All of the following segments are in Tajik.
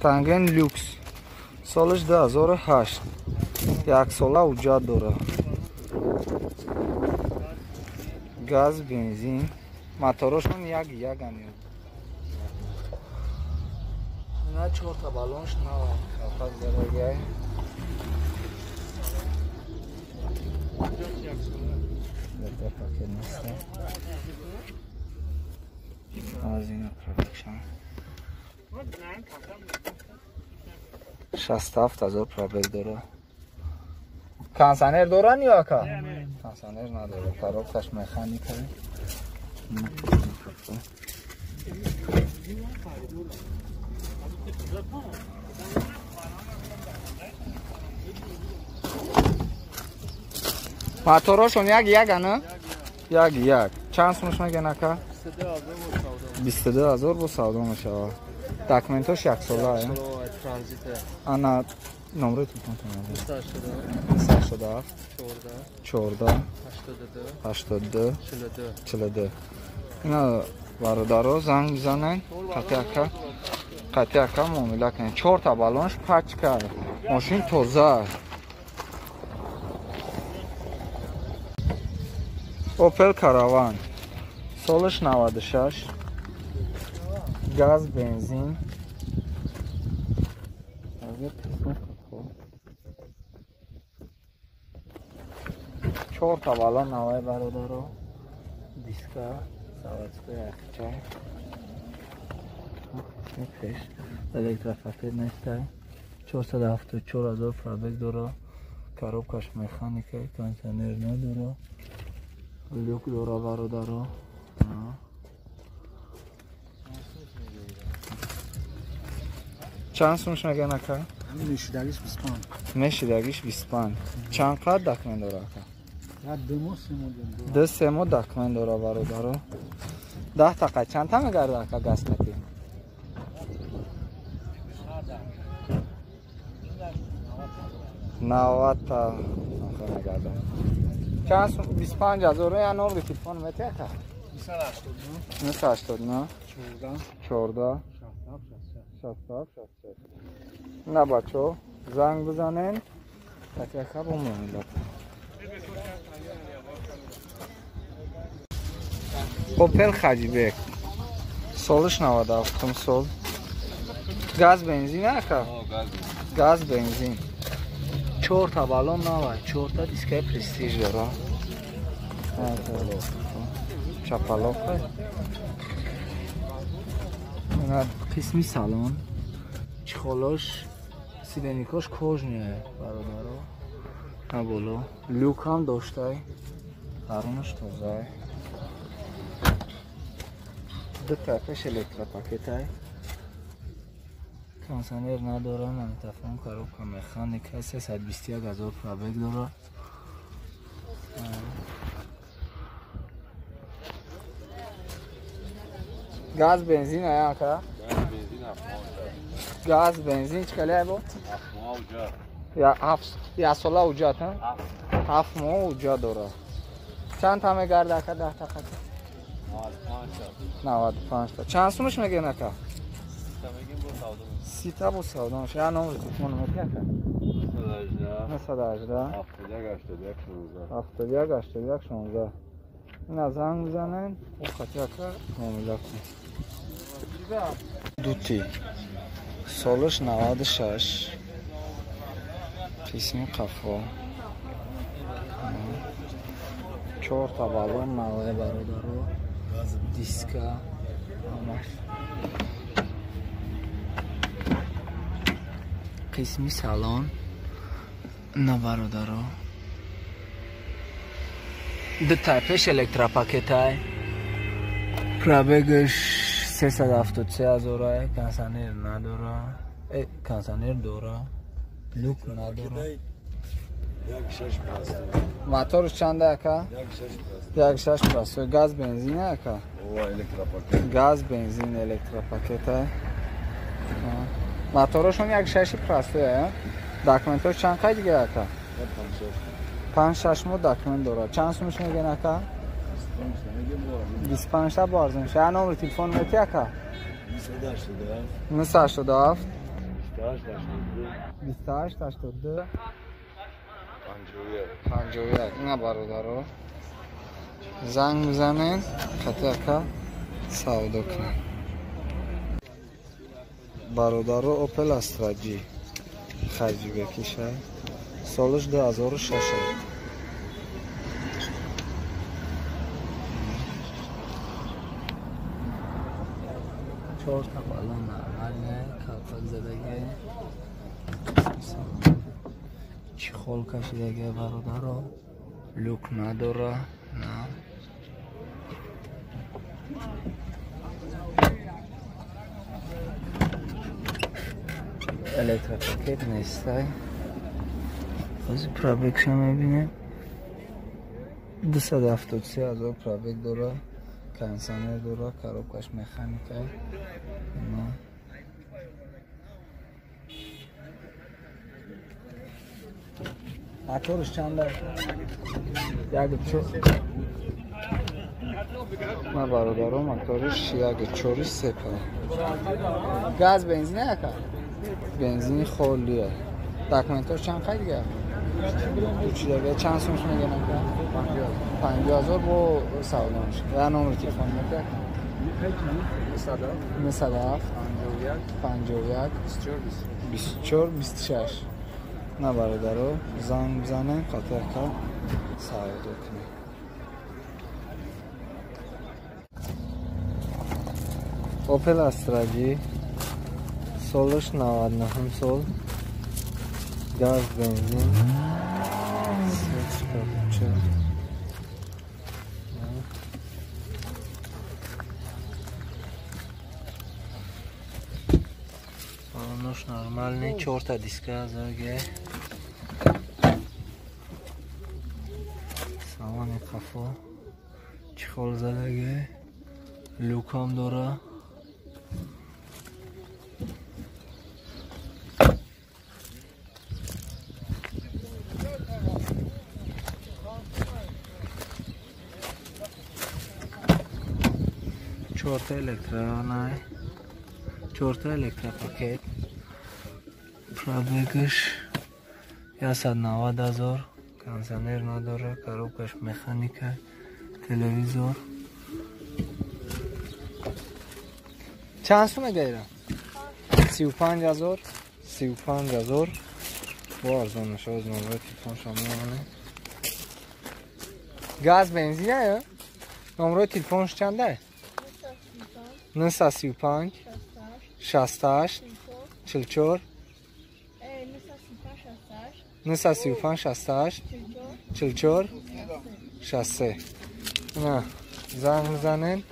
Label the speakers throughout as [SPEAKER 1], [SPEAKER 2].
[SPEAKER 1] Танген люкс. Солаш 2008. Як сола ҳуҷҷат дора. Газ, бензин. Моторошон як яган. На чорта балонш нава. Калпак задагай. Пакет нест. Аз ина пробегшам. 67 ҳазор пробег дора. Кондиционер дора ё ака? Кондиционер надора. Коробкаш механика. Моторошон як ягана? Як як. Чанд сумаш мегӯян ака? 22 ҳазор бо савдо мешавад. Документош як сола. Ана номери телефонтон 987 14 82 42. Ина бародаро занг бизанен, қати ака муомила кунед. Чорта балонш пачка. Мошин тоза. Opel Caravan. Солаш 96. Газ, бензин. Чорта балон навай бародаро. Диска, заводской яхча. Пеш. Электропакет нестай. 474 ҳазор пробег дора. Коробкаш механика, кондиционер надора. Люк дора бародаро. Чанд сумаш мегӯян ака?
[SPEAKER 2] Мешидагиш 25.
[SPEAKER 1] Мешидагиш 25. Чанд қад документ дора ака? 2-3 моҳ документ дора бародаро. 10 тақа чанд та мегарда ака газ кати? 90 та мегарда. Чанд сум? 25 ҳазор. Я номери телефон мети ака? 989 14 67 66. На бачо, занг бизанен, қати ака бо муомила. Opel Хаҷибек. Солаш 97 сол. Газ бензин ака? Газ бензин. Чорта балон нава, чорта дискаи престиж дора. Чапалоқа. Ина қисми салон. Чехолош, сиденикош кожные бародаро. На боло. Люк ҳам доштай. Дарунаш тозай. Ду тарафаш электропакетай. Кондиционер надора, магнитофон, коробка механика, 321 ҳазор пробег дора. Газ, бензин ая ака? Газ, бензин чӣ кале бо? Я сола ҳуҷҷат, ҳафт моҳ ҳуҷҷат дора. Чанд та мегарда ака 10 та қати? 95 та. Чанд сумаш мегӯян ака? 30 та бо савдо мешавад. Я номери телефон мети ака? 918 71 81 16. Ина занг бизанен, о қати ака муомила кунед. Дути. Солаш 96. Қисми қафо. Чорта балон навай бародаро. Диска. Ҳамаш. Қисми салон. На бародаро. Ду тайпеш электропакетай. Пробегаш 373 ҳазорай. Кондиционер надора. Кондиционер дора. Люк надора. Моторш чанда ака? 1.6 простой. Газ, бензин ака? Газ, бензин, электропакетай. Моторошон 1.6 простой. Документош чанд қай дига ака? 5-6 моҳ документ дорад. Чанд сумаш мегӯян ака? 25 та бо арзон. Я номери телефон мети ака? 987 28 82 51. Ина бародаро занг бизанед, хати ака савдо кунед. Бародаро Opel Astra G хаҷибекиша, солаш 2006. Чорта балон нормальне, калпак задаге, чехол кашидаге бародаро, люк надора, на. Электропакет нестай. Ҳозир пробегша мебинем. 273 ҳазор пробег дора, кондиционер дора, коробкаш механика. Моторш чанда? 1.4. Ма бародаро моторш 1.4 сепа. Газ бензин ака? Бензини холие. Документош чанд қай дига? Учидаге чанд сумш мегӯян ака? 50,000 бо савдо мешавад. Я номер телефон мекунад? 907 51 24 26. На бародаро занг бизанем, хати ака савдо кунем. Opel Astra G солаш 99 сол, газ бензин, свечка. Балонош нормальный, чорта диска заге. Салони қафо чехол задаге, люкам дора. Чорта электронай, чорта электропакет. Пробегаш 190,000, кондиционер надора, коробкаш механика, телевизор. Чанд сум мегирам? 35,000, 35,000. Бо арзон мешавад, номери телефон шумо мемонед. Газ бензин ё? Номери телефонш чанда? 935 68 44 935 68 44 63. На занг мезанед,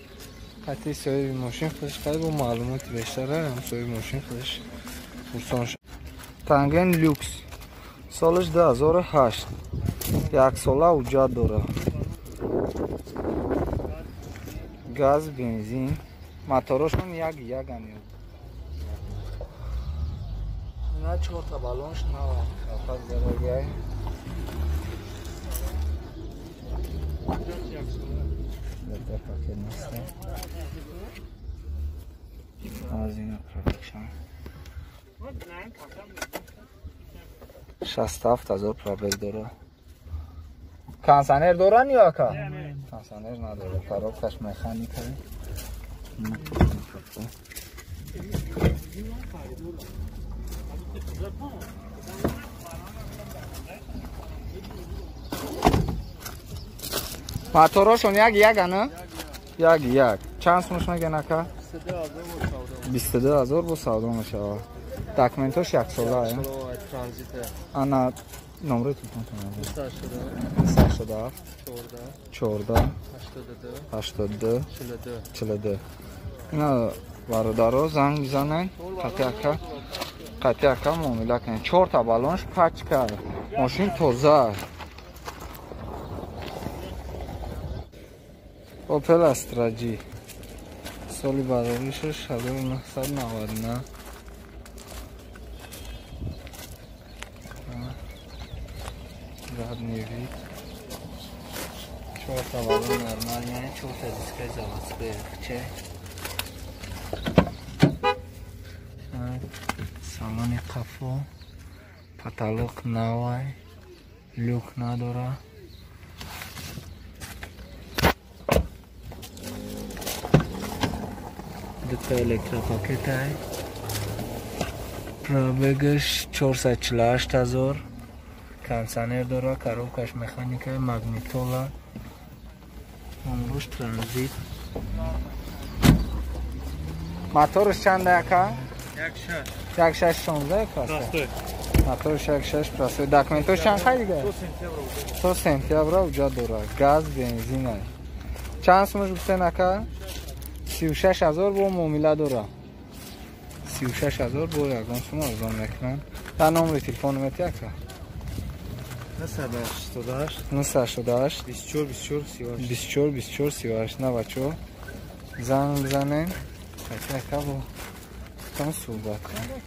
[SPEAKER 1] хати соҳиби мошин худаш қайд бо маълумоти бештара ҳам соҳиби мошин худаш пурсон шуд. Танген люкс солаш 2008, як сола ҳуҷҷат дорад. Газ бензин, моторошон як яган. На чорта балонш нава калпак задагай. Пакет нест. Аз ина пробегшан 67,000 пробег дора. Кондиционер дора ё ака? Кондиционер надора, коробкаш механика. Моторошон як ягана? Як як. Чанд сумш мегӯян ака? 22,000 бо савдо мешавад. Документош як сола. Ана номери телефонтон 987 14 82 42. Ина бародаро занг бизанед, хати ака муомила кунед. Чорта балонш пачка, мошин тоза. Opel Astra G соли бароришаш 1999. Задний вид. Чорта балон нормальный, чорта диска заводской. Салони қафо, потолок навай, люк надора. Дута электропакетай. Пробегаш 448 ҳазор. Кондиционер дора, коробкаш механикай, магнитола. Омруш транзит. Моторш чанд ака? 1.6. 1.6 16 ака? Моторш 1.6 простой. Документош чанд хай дига? То сентябра уҷа дора. Газ, бензин. Чанд сумаш гуфтен ака? 36 ҳазор бо муомила дора. 36 ҳазор бо ягон сум арзон мекунанд. Та номери телефон мети ака?
[SPEAKER 2] 988
[SPEAKER 1] 988
[SPEAKER 2] 24 24 38
[SPEAKER 1] 24 24 38. На бачо, занг бизанем, ака бо там суҳбат кунем.